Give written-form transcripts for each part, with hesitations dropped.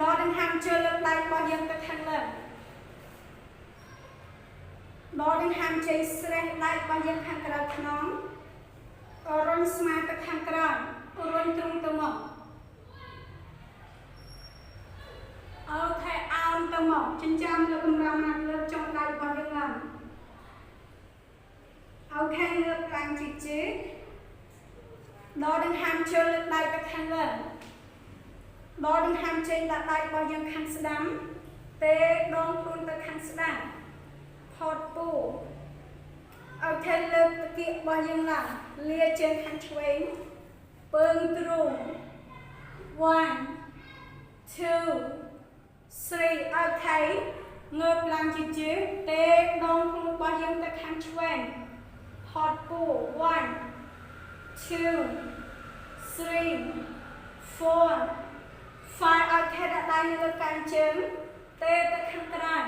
ដកដង្ហើមចូលលើកដៃរបស់យើងទៅខាងលើដកដង្ហើមចេញស្រេះដៃរបស់យើងខាងក្រៅខ្នងរុញស្មាទៅខាងក្រោយរុញទ្រូងទៅមុខ okay អោនទៅមកចិញ្ចើមលើកម្រាមណាលើកចុងដៃរបស់យើងឡើង okay ងើបឡើងជិះជិះដកដង្ហើមចូលលើកដៃទៅខាងលើដកដង្ហើមចេញដាក់ដៃរបស់យើងខាងស្ដាំទេដងខ្លួនទៅខាងស្ដាំផតពូ okay លើកតាគៀករបស់យើងឡើងលាជើងខាងឆ្វេងពើងទ្រូង1 2 3 okay ងើបឡើងជាជើងទេដងខ្លួនរបស់យើងទៅខាងឆ្វេងផតពូ1 2 3 4 5 okay ដាក់ដៃនៅលើកែងជើងទេទៅខាងក្រៅ1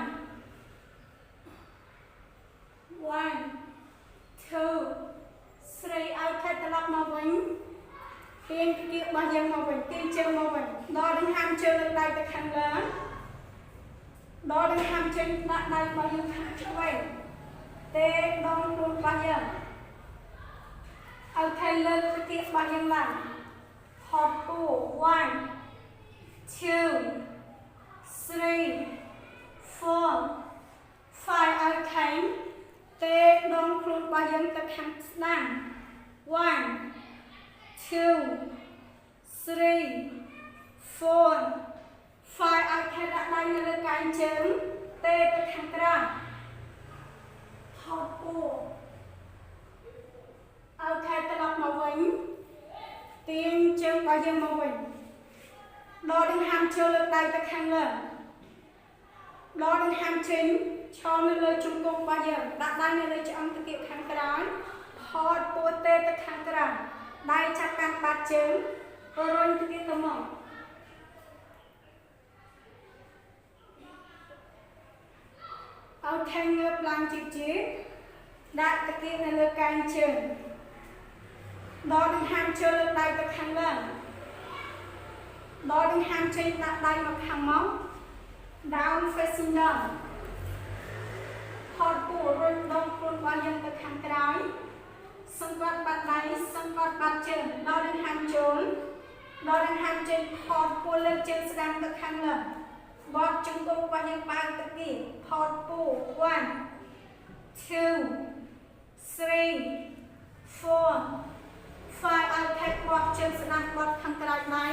2 3 okay ត្រឡប់មកវិញទាញគៀករបស់យើងមកវិញទាញជើងមកវិញដកដង្ហើមជើងលើកដៃទៅខាងលើដកដង្ហើមចេញដាក់ដៃរបស់យើងខាងឆ្វេងទេដងខ្លួនរបស់យើង okay លើកគៀករបស់យើងឡើងហត់ពូ1 2 3 4 5 okay ទេដងខ្លួនរបស់យើងទៅខាងស្ដាំ1 2 3 4 5 okay ដាក់ដៃនៅលើកែងជើងទេទៅខាងក្រៅហត់ពូ okay ត្រឡប់មកវិញទាញជើងរបស់យើងមកវិញដកដង្ហើមចូលលើកដៃទៅខាងលើដកដង្ហើមចេញឈរនៅលើជង្គង់របស់យើងដាក់ដៃនៅលើឆ្អឹងតាគៀកខាងក្រោយផតពោះទេទៅខាងក្រៅដៃចាប់កាន់បាតជើងរុញតាគៀកទៅមក okay ងើបឡើងជិះជិះដាក់តាគៀកនៅលើកែងជើងដកដង្ហើមចូលលើកដៃទៅខាងលើដកដង្ហើមចេញដាក់ដៃមកខាងមុខ down facing dog ផតពោះរុញដងខ្លួនរបស់យើងទៅខាងក្រោយសង្កត់បាត់ដៃសង្កត់បាត់ជើងដកដង្ហើមចូលដកដង្ហើមចេញផតពោះលើកជើងស្ដាំទៅខាងលើបត់ជង្គង់របស់យើងបើកទៅគីផតពោះ1 2 3 4 5 okay បត់ជើងស្ដាំបត់ខាងក្រោយដៃ